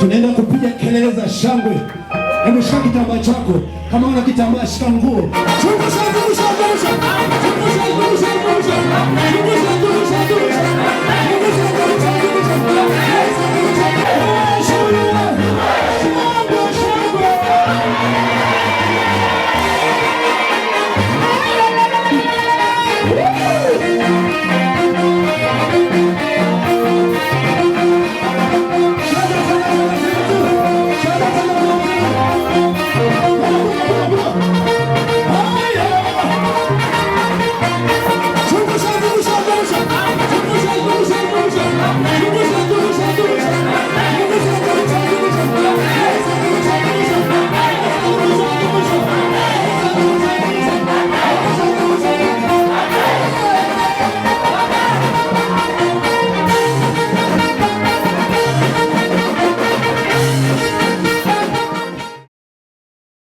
Tunaenda kupiga kelele za shangwe. Hebu shika kitambaa chako, kama una kitambaa shika nguo. Zungusha, zungusha, zungusha, zungusha, zungusha, zungusha, zungusha.